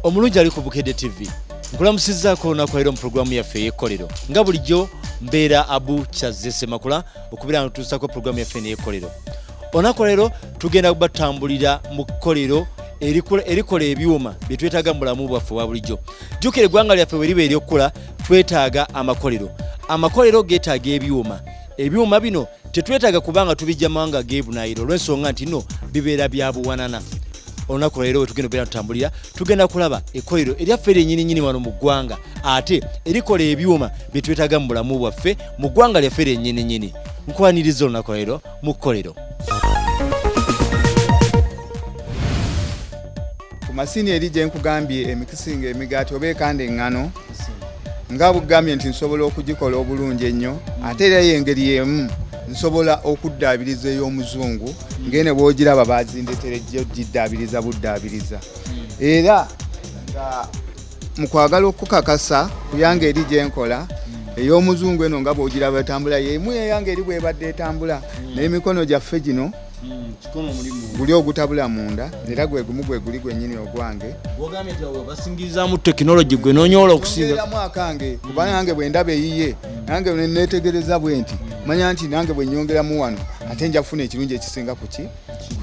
Omulungi ali ku Bukedde TV, nkulamusizzaako olunaku leero mu pulogulaamu yaffe ey'ekkolero. Nga bulijjo mbeera Abu Kyazze Ssemakula okubeera nga tutuusaako pulogulaamu yaffe ey'ekkolero. Olunaku leero tugenda kubatambulira mu kkolero erikola ebyuma bye twetaaga mu bulamu bwaffe obwa bulijjo. Jjukira eggwanga lyaffe bwe liba ery'okkula twetaaga amakolero. Amakolero geetaaga ebyuma. Ebyuma bino tetwetaaga kubanga tubijja mawanga g'ebunaayira olw'ensonga nti nno bibeera bya buwanana. Olunaku leero we tugenda obeera tutambulira tugenda kulaba ekkolero eryaffe lyennyininyini wano mu ggwanga ate erikola ebyuma bye twetaaga mu bulamu bwaffe mu ggwanga lyaffe lyennyininyini. Nkwaniriza olunaku leero mu kkolero. Ku masini eri gye nkugambye emikisinga emigaati oba ekanda eŋŋano nga bugambye nti nsobola okugikola obulungi ennyo, ate era y'engeri y'emu nsobola okuddaabiriza ey'omuzungu ng'ene bw'ogiraba bazindeetera ejjo giddaabiriza buddaabiriza. Era nga mu kwagala okukakasa ku yange eri gye nkola ey'omuzungu eno nga bw'ogiraba etambula y'emu eyange eri bw'ebadde etambula, n'emikono gyaffe gino guli ogutabula munda era gwe gumu gwe guli gwennyini ogwange. Bw'ogambye nti awo basingirizaamu tekinologi gwe n'onyoola okusinga. Nyongeramu akange kuba nange bwe ndaba eyiye nange ne neetegereza bwe nti manya nti nange bwe nnyongeramu wano ate nja kufuna ekirungi ekisinga ku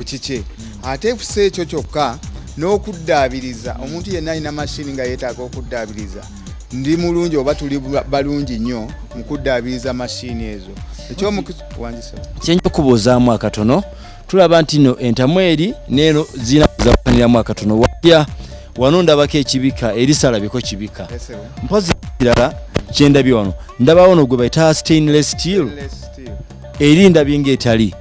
kikye. Ate si ekyo kyokka n'okuddaabiriza, omuntu yenna alina mashini nga yeetaaga okuddaabiriza, ndi mulungi oba tuli balungi nnyo mu kuddaabiriza mashini ezo. Kyenja okubuuzaamu akatono, tulaba nti nno entamu eri n'eno zirina kuzakaniramu akatono. Wajja wano ndabako ekibika eri salabiko kibika. Mpozi kirala kyendabye wano ndabawo no gwe bayita stainless steel eri ndabye ng'etali.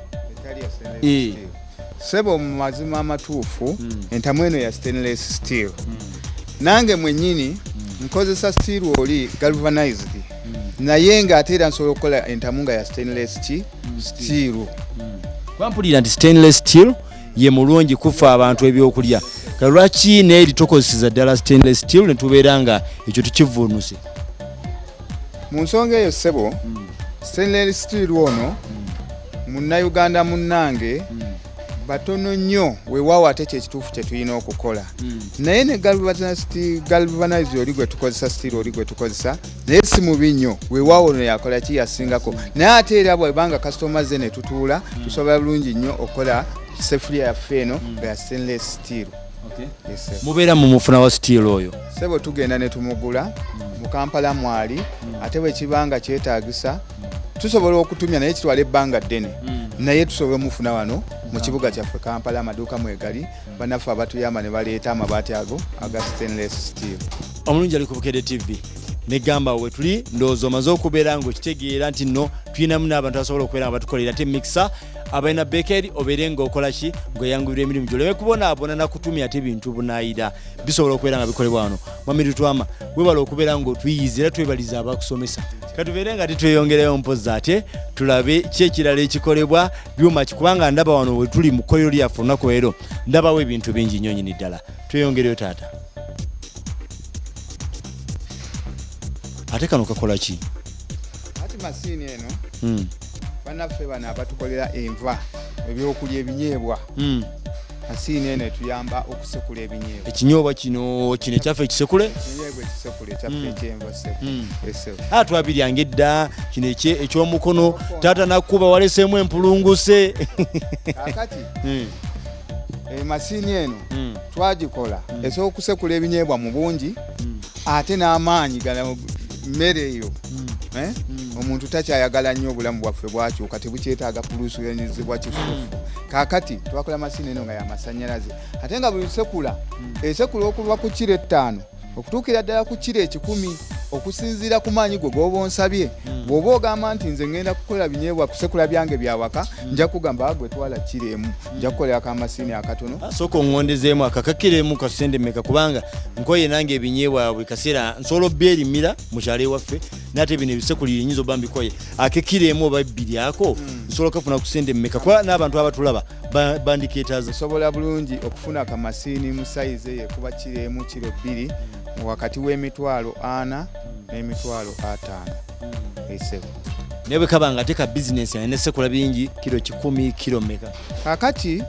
Ssebo mu mazima amatuufu entamu eno ya stainless steel. Nange mwennyini nkozesa steel oli galvanized, naye ng'ate era nsobola okukola entamu nga ya stainless steel. Kwampulira nti stainless steel ye mulungi kufa abantu ebyokulya. Lwaki n'eri tokozesa ddala stainless steel ne tubeera nga ekyo tukivuunuse? Mu nsonga eyo ssebo, stainless steel ono munnayuganda munnange batono nnyo, weewaawo ate kyekituufu kye tulina okukola. Naye ne galvanized oli gwe tukozesa, steel oli gwe tukozesa naye si mubi nnyo, weewaawo ono yakola ki yasingako. Naye ate era bwebanga kasitoma ze ne tutuula tusobola bulungi nnyo okukola sefuliya yaffe eno nga ya stainless steel. Mubeera mu mufuna wa steel oyo? Ssebo tugenda ne tumugula mu Kampala mwali, ate bwe kiba nga kyetaagisa tusobola okutumya naye kitwala ebbanga ddene, naye tusobola omufuna wano mu kibuga kyaffe Kampala, amaduuka mwegali bannaffe abatuyamba ne baleeta amabaati ago aga stainless steel. Omulungi ali ku Bukedde TV negamba we tuli ndowooza omaze okubeera ng'okitegeera nti nno tulinamu n'abantu abasobola okubeera nga batukolera ate mixer abalina bekeri obeere ng'okola ki ng'oyanguyirwa emirimu gyo oleme kubonaabona na kutumya ate bintu bunaayira bisobola okubeera nga bikolebwa wano. Mwami Lutwama webala okubeera ng'otuyiyiza era twebaliza abakusomesa. Katubeere nga tetweyongerayo mpozzi ate tulabe ki ekirala ekikolebwa byuma ki, kubanga ndaba wano we tuli mu kkolero lyaffe olunaku leero ndabawo ebintu bingi nnyo nnyini ddala. Tweyongereyo taata. Ate kano kakola ki? Ati masiini eno bannaffe bano abatukolera enva, ebyokulya ebinyeebwa. Masiini eno etuyamba okusekula ebinyeebwa. Ekinyeebwa kino kino ekyaffe ekisekule? Ekinyeebwa ekisekule ekyaffe ekyenva sekule. Twabiryanga edda kino eky'omukono taata nakkuba waleseemu empulunguse. Kaakati masiini eno twagikola esobola okusekula ebinyeebwa mu bungi ate n'amaanyi gano mmere eyo. Omuntu takyayagala nnyo, obulamu bwaffe bwakyuka tebukyetaaga kuluusanyizibwa kisufu. Kaakati twakola masiini eno nga ya masannyalaze ate nga buli sekula esekula okuva ku kiro 5 okutuukira ddala ku kiro 100. Okusinziira ku maanyi go g'oba onsabye. Bw'oba ogamba nti nze ngenda kukola binyeebwa kusekula byange byawaka, nja kugamba gwe twala kiro emu, nja kukolera akamasiini akatono. Sooka oŋŋondezeemu akakakiro emu kasente mmeka, kubanga nkoye nange ebinyeebwa buli kaseera nsobola obbyerimira mu kyalo ewaffe, n'ate bino ebisekulire nyinza obba mbikoye. Akekiro emu oba ebbiri ako nsobola okafuna ku sente mmeka, kuba n'abantu abatulaba bandikeetaaza. Osobola bulungi okufuna akamasiini mu sayizi eyo ekuba kiro emu kiro bbiri wakati w'emitwalo 4 n'emitwalo 5. Esebo. Naye bwe kaba nga ate ka bizinensi yange nesekula bingi, kiro 100, kiro mmeka? Kaakati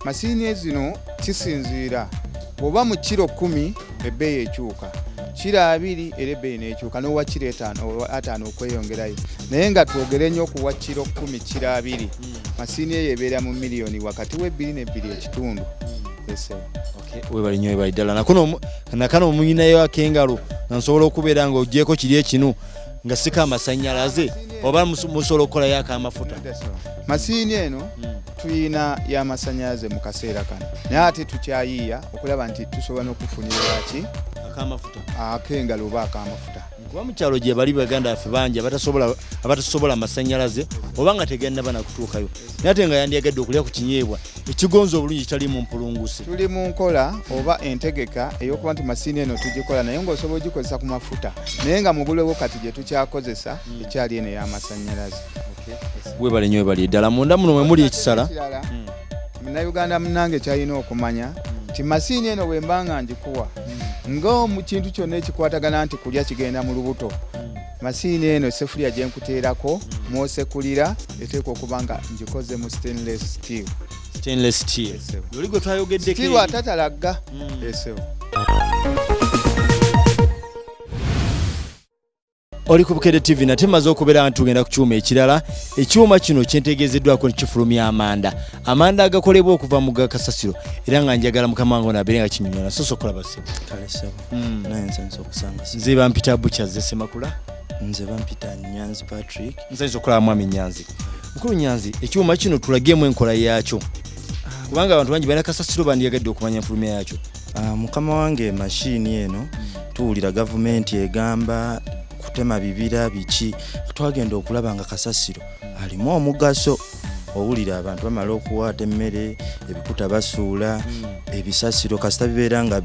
masiini zino kisinziira, bw'oba mu kiro 10 ebbeeyi ekyuka, kiro 20 era ebbeeyi n'ekyuka, n'owa kiro 5 okweyongerayo. Naye nga twogere nnyo okuwa kiro 10 kiro 20, masiini eyo ebeera mu miliyoni wakati w'ebbiri n'ebbiri ekitundu. Esebo. Webale nnyo, webale ddala. Nakano omuyinayo ak'engalo nga nsobola okubeera ng'oggyeko kiri ekinu nga sika amasannyalaze, oba musobola okukolayo ak'amafuta? Masiini eno tuyina y'amasannyalaze mu kaseera kano, naye ate tukyayiiya okulaba nti tusobola n'okufunira ki ak'amafuta, ak'engalo oba ak'amafuta. Kuba mu kyalo gye bali baganda baffe bangi abatasobola amasannyalaze oba nga tegannaba na kutuukayo, naye ate nga yandiyagadde okulya ku kinyeebwa ekigonza obulungi kitali mu mpulunguse. Tuli mu nkola oba entegeka ey'okuba nti masiini eno tugikola, naye ng'osobola ogikozesa ku mafuta, naye nga mu bulobo kati gye tukyakozesa ekyali eno ey'amasannyalaze. Webale nnyo, webale ddala. Munda muno mwe muli ekisala. Munnayuganda munnange kyalina okumanya nti masiini eno bwe mba nga ngikuwa ng'omu kintu kyonna ekikwatagana nti kulya kigenda mu lubuto, masiini eno essefuliya gye nkuteerako mw'osekulira eteekwa okuba nga ngikoze mu stainless steel. Stainless steel. Oli gwe twayogeddeko Steel atatalagga. Esebo. Oli ku Bukedde TV nate mmaze okubeera nga tugenda ku kyuma ekirala. Ekyuma kino kyentegeezeddwako nti kifulumya amanda, amanda agakolebwa okuva mu gakasasiro, era nga njagala mukama wange ono abeere nga kinyonyola. Sosa okulaba ssebo. Kale ssebo. Naye nsanyusa okusanga ssebo. Nze bampita Butcher Ssemakula. Nze bampita Nyanzi Patrick. Nsanyusa okulaba mwami Nyanzi. Mukulu Nyanzi, ekyuma kino tulageemu enkola yaakyo, kubanga abantu bangi balina kasasiro bandyagadde okumanya enfulumya yaakyo. Mukama wange, mashini eno tuwulira gavumenti egamba kutema bibira biki, twagenda okulaba nga kasasiro alimu omugaso. Owulira abantu bamala okuwaata emmere, ebikuta basuula, ebisasiro kasita bibeera nga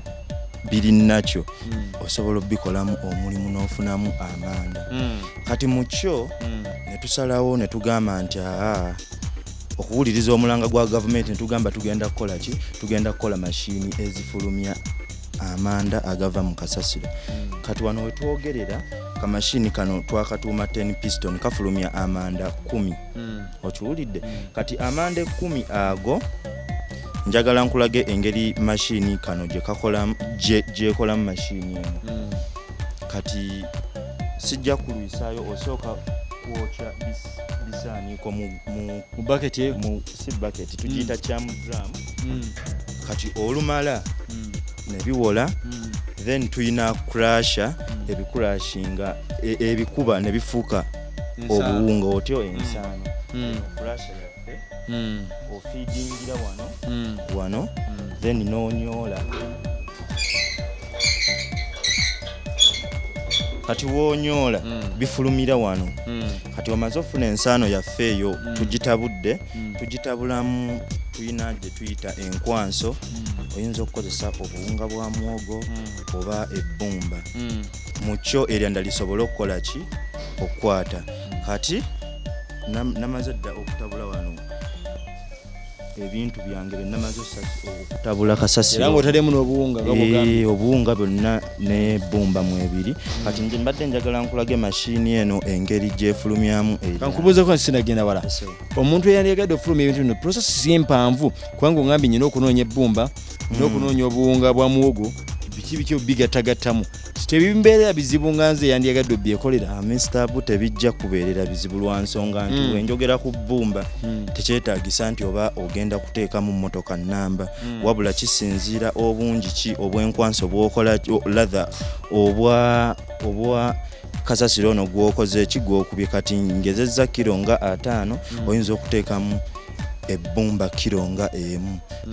biri nakyo, osobola obikolamu omulimu n'ofunamu amanda. Kati mu kyo ne tusalawo ne tugamba nti okuwuliriza omulanga gwa gavumenti ne tugamba tugenda kukola ki? Tugenda kukola mashini ezifulumya amanda agava mu kasasiro. Kati wano we twogerera kamashini kano twakatuuma 10 piston, kafulumya amanda 10. Okiwulidde? Kati amanda 10 ago njagala nkulage engeri mashini kano gyekolamu mashini eno. Kati sijja kulwisaayo, osooka kwokya bisaaniiko mu bucket, mu si bucket, tugiyita kyamu drum. Kati olumala ne biwola, then tuyina crusher, ebicrushinga, ebikuba ne bifuuka obuwunga otyo ensaano. Crusher yaffe ofeedingira wano, then n'onyoola. Kati w'onyoola bifulumira wano. Kati omaze ofuna ensaano yaffe eyo, tugitabudde, tugitabulamu, tuyina gye tuyita enkwanso. Oyinza okukozesa obuwunga bwa muwogo oba ebbumba. Mu kyo eryanda lisobole okukola ki? Okukwata. Kati namaze dda okutabula wano ebintu byange bye namaze okutabula kasasiro. Era ng'otaddemu n'obuwunga nga bw'ogambye. Obuwunga byonna n'ebbumba mwebiri. Kati nze mbadde njagala nkulage mashini eno engeri gy'efulumyamu erya. Kankubuuzeeko nti sinagenda wala. Omuntu eyandyagadde okufulumya ebintu bino, process si mpanvu, kubanga ongambye nnina okunoonya ebbumba, n'okunoonya obuwunga bwa muwogo, biki biki obigattagattamu. Tebimbeerera bizibu nga nze yandyagadde obyekolera. Mr. Abu, tebijja kubeerera bizibu lwa nsonga nti bwe njogera ku bbumba, tekyetaagisa nti oba ogenda kuteekamu mmotoka nnamba, wabula kisinziira obungi ki obw'enkwanso bw'okola, lather obwa kasasiro ono gw'okoze ki gw'okubye. Kati ngezezza kiro nga 5, oyinza okuteekamu ebbumba kiro nga 1.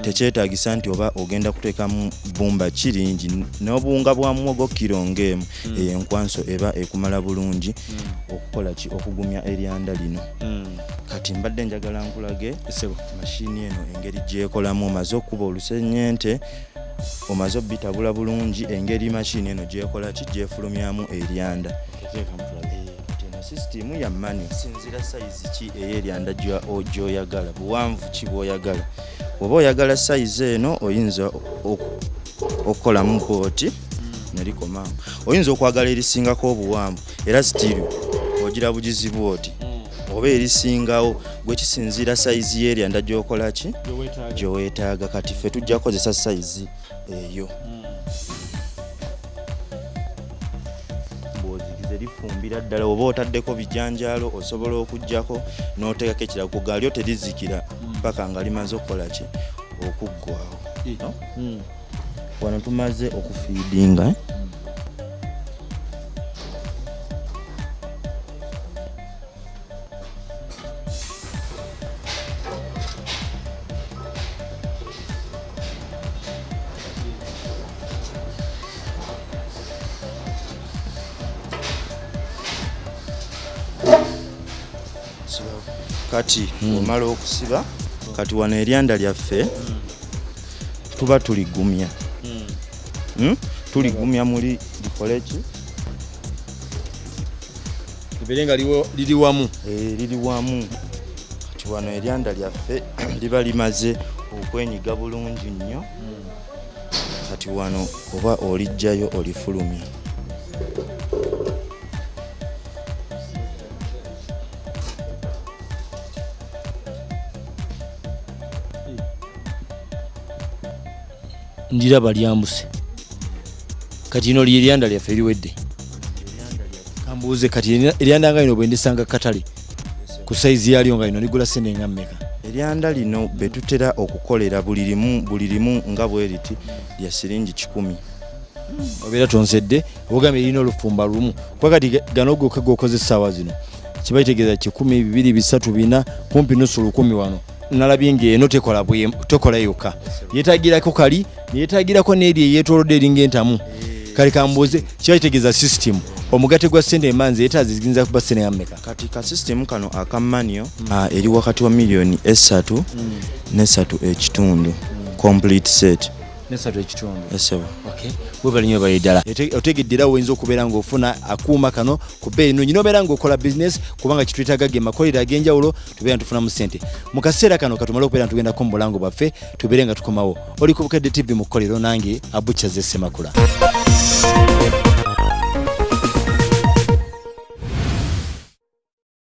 Tekyetaagisa nti oba ogenda kuteekamu bbumba kiringi n'obuwunga bwa muwogo kiro ng'emu, eyo enkwanso eba ekumala bulungi okukola ki, okugumya eryanda lino. Kati mbadde njagala nkulage mashini eno engeri gyekolamu. Omaze okukuba olusennyente, omaze obitabula bulungi, engeri mashini eno gyekola ki, gyefulumyamu eryanda. Eno sisitimu ya mani, sinzira sayizi ki ey'eryanda gy'oyagala, buwanvu ki bw'oyagala. Bw'oba oyagala sayizi eno oyinza okukolamu kooti ne likomaawo. Oyinza okwagala erisingako obuwanvu, era sitiru ogira bugizi bw'oti, oba erisingawo, gwe kisinziira sayizi y'eryanda gy'okola ki, gy'oweetaaga. Kati ffe tujja kukozesa sayizi eyo. Bw'ozikize lifumbira ddala, oba otaddeko bijanjaalo osobola okuggyako n'oteekako ekirala, ku gaalyo terizikira paka nga limaze okukola ki, okuggwawo. Wano tumaze okufiidinga. Kati omala okusiba, kati wano eryanda lyaffe tuba tuligumya. Tuligumya muli likole ki, libeere nga liri wamu. Liri wamu. Kati wano eryanda lyaffe liba limaze okwenyiga bulungi nnyo. Kati wano oba oliggyayo olifulumya. Ndiraba lyambuse. Kati lino lyeryanda lyaffe eriwedde. Kambuuze, kati eryanda nga lino bwe ndisanga katale ku sayizi yalyo nga lino ligula ssente nga mmeka? Eryanda lino be tutera okukolera buli limu nga bwe riti lya siringi 100. Obeera tonsedde, ogambye lirina olufumba lumu, kuba kati gano gokka g'okozesa essaawa zino kiba kitegeeza 1, 2, 3, 4, kumpi nusu 1000 wano. Nalabye ng'eno tekola yokka, yeetagirako kali, yeetagirako n'eri eyeetoolodde eringa entamu. Kale kambuuze, kiba kitegeeza sisitimu omugatte gwa ssente emanzi yeetaaza ziyinza kuba ssente nga mmeka? Kati ka sisitimu kano aka manio eri wakati wa miliyoni 3 ne 3.5 complete set. Ne 3.5. Esebo. Webale nnyo, bali ddala. Otegedde era oyinza okubeera ng'ofuna akuuma kano ku bbeeyi nnungi n'obeera ng'okola bizinesi, kubanga kitwetaaga ge makolero ag'enjawulo tubeera tufunamu ssente. Mu kaseera kano katumale okubeera nga tugendako mu bulango bwaffe, tubeere nga tukomawo. Oli ku Bukedde TV mu kkolero, nange Abuchaze Ssemakula.